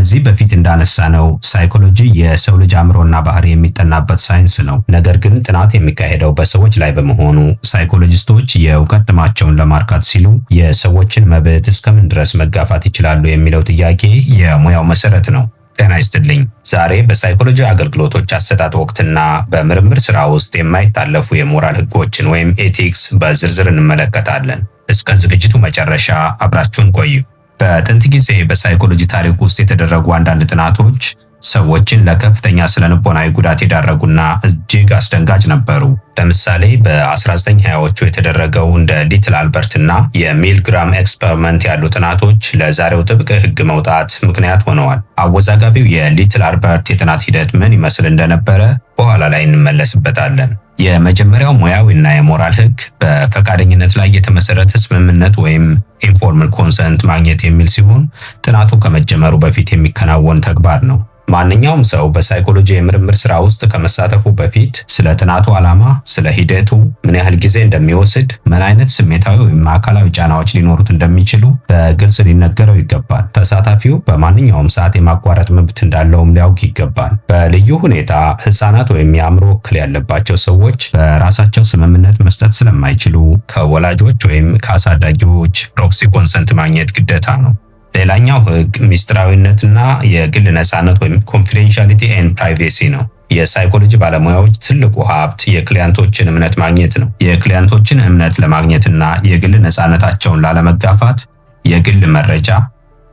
ከዚህ በፊት እንዳነሳነው ሳይኮሎጂ የሰው ልጅ አእምሮና ባህሪ የሚጠናበት ሳይንስ ነው። ነገር ግን ጥናት የሚካሄደው በሰዎች ላይ በመሆኑ ሳይኮሎጂስቶች የእውቀት ጥማቸውን ለማርካት ሲሉ የሰዎችን መብት እስከምን ድረስ መጋፋት ይችላሉ የሚለው ጥያቄ የሙያው መሰረት ነው። ጤና ይስጥልኝ። ዛሬ በሳይኮሎጂ አገልግሎቶች አሰጣጥ ወቅትና በምርምር ስራ ውስጥ የማይታለፉ የሞራል ህጎችን ወይም ethics በዝርዝር እንመለከታለን። እስከ ዝግጅቱ መጨረሻ አብራችሁን ቆዩ። በጥንት ጊዜ በሳይኮሎጂ ታሪክ ውስጥ የተደረጉ አንዳንድ ጥናቶች ሰዎችን ለከፍተኛ ስነልቦናዊ ጉዳት የዳረጉና እጅግ አስደንጋጭ ነበሩ። ለምሳሌ በ1920ዎቹ የተደረገው እንደ ሊትል አልበርት እና የሚልግራም experiment ያሉ ጥናቶች ለዛሬው ጥብቅ ሕግ መውጣት ምክንያት ሆነዋል። አወዛጋቢው የሊትል አልበርት የጥናት ሂደት ምን ይመስል እንደነበረ በኋላ ላይ እንመለስበታለን። የመጀመሪያው ሙያዊና የሞራል ሕግ በፈቃደኝነት ላይ የተመሰረተ ስምምነት ወይም informed consent ማግኘት የሚል ሲሆን፣ ጥናቱ ከመጀመሩ በፊት የሚከናወን ተግባር ነው። ማንኛውም ሰው በሳይኮሎጂ የምርምር ስራ ውስጥ ከመሳተፉ በፊት ስለ ጥናቱ ዓላማ፣ ስለ ሂደቱ፣ ምን ያህል ጊዜ እንደሚወስድ፣ ምን አይነት ስሜታዊ ወይም አካላዊ ጫናዎች ሊኖሩት እንደሚችሉ በግልጽ ሊነገረው ይገባል። ተሳታፊው በማንኛውም ሰዓት የማቋረጥ መብት እንዳለውም ሊያውቅ ይገባል። በልዩ ሁኔታ ሕፃናት ወይም የአእምሮ እክል ያለባቸው ሰዎች በራሳቸው ስምምነት መስጠት ስለማይችሉ ከወላጆች ወይም ከአሳዳጊዎች proxy consent ማግኘት ግዴታ ነው። ሌላኛው ህግ ሚስጥራዊነትና የግል ነፃነት ወይም confidentiality and privacy ነው። የሳይኮሎጂ ባለሙያዎች ትልቁ ሀብት የ client ኦችን እምነት ማግኘት ነው። የ client ኦችን እምነት ለማግኘትና የግል ነፃነታቸውን ላለመጋፋት የግል መረጃ፣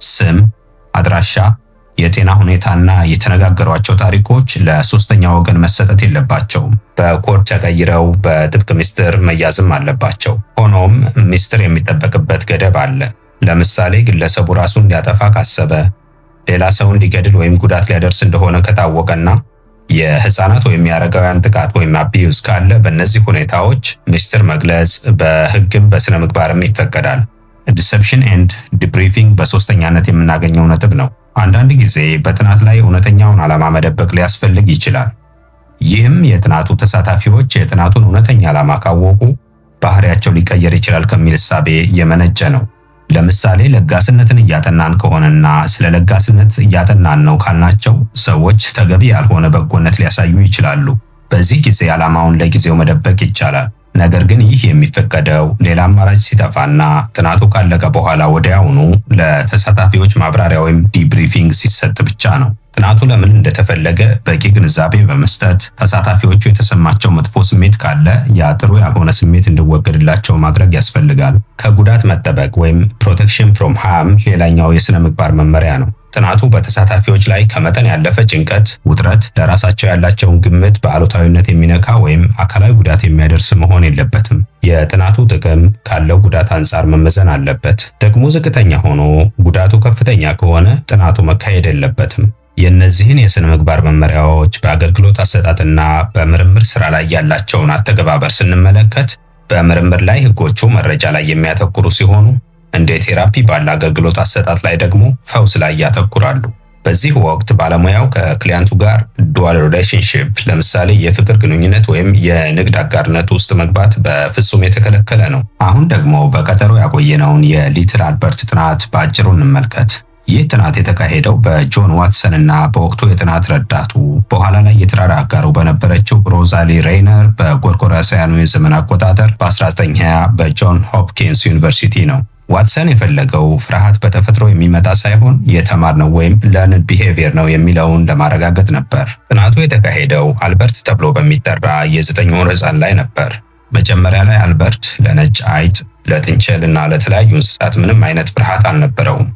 ስም፣ አድራሻ፣ የጤና ሁኔታና የተነጋገሯቸው ታሪኮች ለሶስተኛ ወገን መሰጠት የለባቸውም። በኮድ ተቀይረው በጥብቅ ሚስጥር መያዝም አለባቸው። ሆኖም ሚስጥር የሚጠበቅበት ገደብ አለ። ለምሳሌ ግለሰቡ ራሱን ሊያጠፋ ካሰበ፣ ሌላ ሰውን ሊገድል ወይም ጉዳት ሊያደርስ እንደሆነ ከታወቀና የህፃናት ወይም የአረጋውያን ጥቃት ወይም abuse ካለ በእነዚህ ሁኔታዎች ምስጢር መግለጽ በህግም በስነ ምግባርም ይፈቀዳል። Deception and debriefing በሶስተኛነት የምናገኘው ነጥብ ነው። አንዳንድ ጊዜ በጥናት ላይ እውነተኛውን ዓላማ መደበቅ ሊያስፈልግ ይችላል። ይህም የጥናቱ ተሳታፊዎች የጥናቱን እውነተኛ ዓላማ ካወቁ ባህሪያቸው ሊቀየር ይችላል ከሚል እሳቤ የመነጨ ነው። ለምሳሌ ለጋስነትን እያጠናን ከሆነና ስለ ለጋስነት እያጠናን ነው ካልናቸው ሰዎች ተገቢ ያልሆነ በጎነት ሊያሳዩ ይችላሉ። በዚህ ጊዜ ዓላማውን ለጊዜው መደበቅ ይቻላል። ነገር ግን ይህ የሚፈቀደው ሌላ አማራጭ ሲጠፋና ጥናቱ ካለቀ በኋላ ወዲያውኑ ለተሳታፊዎች ማብራሪያ ወይም debriefing ሲሰጥ ብቻ ነው። ጥናቱ ለምን እንደተፈለገ በቂ ግንዛቤ በመስጠት፣ ተሳታፊዎቹ የተሰማቸው መጥፎ ስሜት ካለ ያ ጥሩ ያልሆነ ስሜት እንዲወገድላቸው ማድረግ ያስፈልጋል። ከጉዳት መጠበቅ ወይም protection from harm ሌላኛው የሥነ ምግባር መመሪያ ነው። ጥናቱ በተሳታፊዎች ላይ ከመጠን ያለፈ ጭንቀት፣ ውጥረት፣ ለራሳቸው ያላቸውን ግምት በአሉታዊነት የሚነካ ወይም አካላዊ ጉዳት የሚያደርስ መሆን የለበትም። የጥናቱ ጥቅም ካለው ጉዳት አንጻር መመዘን አለበት። ጥቅሙ ዝቅተኛ ሆኖ ጉዳቱ ከፍተኛ ከሆነ ጥናቱ መካሄድ የለበትም። የእነዚህን የሥነ ምግባር መመሪያዎች በአገልግሎት አሰጣጥና በምርምር ስራ ላይ ያላቸውን አተገባበር ስንመለከት፣ በምርምር ላይ ህጎቹ መረጃ ላይ የሚያተኩሩ ሲሆኑ፣ እንደ therapy ባለ አገልግሎት አሰጣጥ ላይ ደግሞ ፈውስ ላይ ያተኩራሉ። በዚህ ወቅት ባለሙያው ከ client ኡ ጋር dual relationship፣ ለምሳሌ የፍቅር ግንኙነት ወይም የንግድ አጋርነት ውስጥ መግባት በፍጹም የተከለከለ ነው። አሁን ደግሞ በቀጠሮ ያቆየነውን የሊትል አልበርት ጥናት በአጭሩ እንመልከት። ይህ ጥናት የተካሄደው በጆን ዋትሰን እና በወቅቱ የጥናት ረዳቱ፣ በኋላ ላይ የትዳር አጋሩ በነበረችው ሮዛሊ ሬይነር በጎርጎሮሳውያኑ የዘመን አቆጣጠር በ1920 በጆን ሆፕኪንስ ዩኒቨርሲቲ ነው። ዋትሰን የፈለገው ፍርሃት በተፈጥሮ የሚመጣ ሳይሆን የተማርነው ወይም learned behavior ነው የሚለውን ለማረጋገጥ ነበር። ጥናቱ የተካሄደው አልበርት ተብሎ በሚጠራ የ9 ወር ሕፃን ላይ ነበር። መጀመሪያ ላይ አልበርት ለነጭ አይጥ፣ ለጥንቸል እና ለተለያዩ እንስሳት ምንም አይነት ፍርሃት አልነበረውም።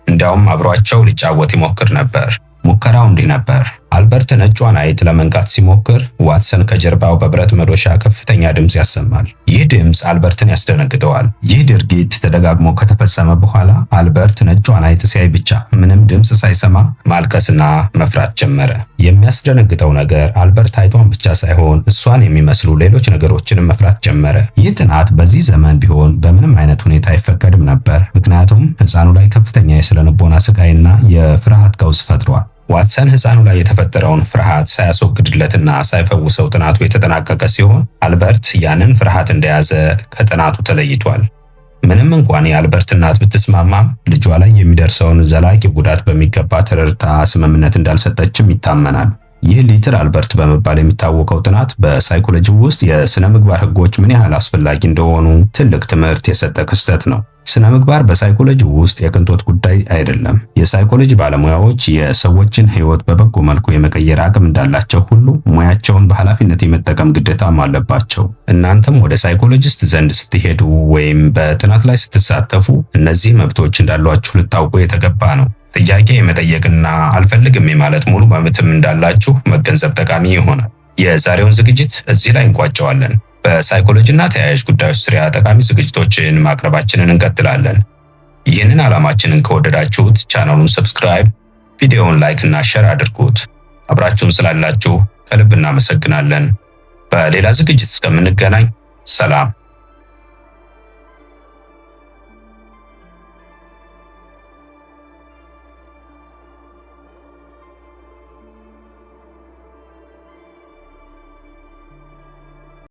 እንዲያውም አብሯቸው ሊጫወት ይሞክር ነበር። ሙከራው እንዲህ ነበር። አልበርት ነጯን አይጥ ለመንካት ሲሞክር ዋትሰን ከጀርባው በብረት መዶሻ ከፍተኛ ድምፅ ያሰማል። ይህ ድምፅ አልበርትን ያስደነግጠዋል። ይህ ድርጊት ተደጋግሞ ከተፈጸመ በኋላ አልበርት ነጯን አይጥ ሲያይ ብቻ ምንም ድምፅ ሳይሰማ ማልቀስና መፍራት ጀመረ። የሚያስደነግጠው ነገር አልበርት አይጧን ብቻ ሳይሆን እሷን የሚመስሉ ሌሎች ነገሮችንም መፍራት ጀመረ። ይህ ጥናት በዚህ ዘመን ቢሆን በምንም አይነት ሁኔታ አይፈቀድም ነበር። ምክንያቱም ሕፃኑ ላይ ከፍተኛ የስነልቦና ስቃይና የፍርሃት ቀውስ ፈጥሯል። ዋትሰን ሕፃኑ ላይ የተፈጠረውን ፍርሃት ሳያስወግድለትና ሳይፈውሰው ጥናቱ የተጠናቀቀ ሲሆን፣ አልበርት ያንን ፍርሃት እንደያዘ ከጥናቱ ተለይቷል። ምንም እንኳን የአልበርት እናት ብትስማማም ልጇ ላይ የሚደርሰውን ዘላቂ ጉዳት በሚገባ ተረድታ ስምምነት እንዳልሰጠችም ይታመናል። ይህ ሊትል አልበርት በመባል የሚታወቀው ጥናት በሳይኮሎጂ ውስጥ የስነ ምግባር ሕጎች ምን ያህል አስፈላጊ እንደሆኑ ትልቅ ትምህርት የሰጠ ክስተት ነው። ስነ ምግባር በሳይኮሎጂ ውስጥ የቅንጦት ጉዳይ አይደለም። የሳይኮሎጂ ባለሙያዎች የሰዎችን ሕይወት በበጎ መልኩ የመቀየር አቅም እንዳላቸው ሁሉ ሙያቸውን በኃላፊነት የመጠቀም ግዴታም አለባቸው። እናንተም ወደ ሳይኮሎጂስት ዘንድ ስትሄዱ ወይም በጥናት ላይ ስትሳተፉ እነዚህ መብቶች እንዳሏችሁ ልታውቁ የተገባ ነው። ጥያቄ የመጠየቅና አልፈልግም የማለት ሙሉ መብትም እንዳላችሁ መገንዘብ ጠቃሚ ይሆናል። የዛሬውን ዝግጅት እዚህ ላይ እንቋጨዋለን። በሳይኮሎጂና ተያያዥ ጉዳዮች ዙሪያ ጠቃሚ ዝግጅቶችን ማቅረባችንን እንቀጥላለን። ይህንን ዓላማችንን ከወደዳችሁት ቻናሉን subscribe፣ ቪዲዮውን like እና share አድርጉት። አብራችሁን ስላላችሁ ከልብ እናመሰግናለን። በሌላ ዝግጅት እስከምንገናኝ ሰላም።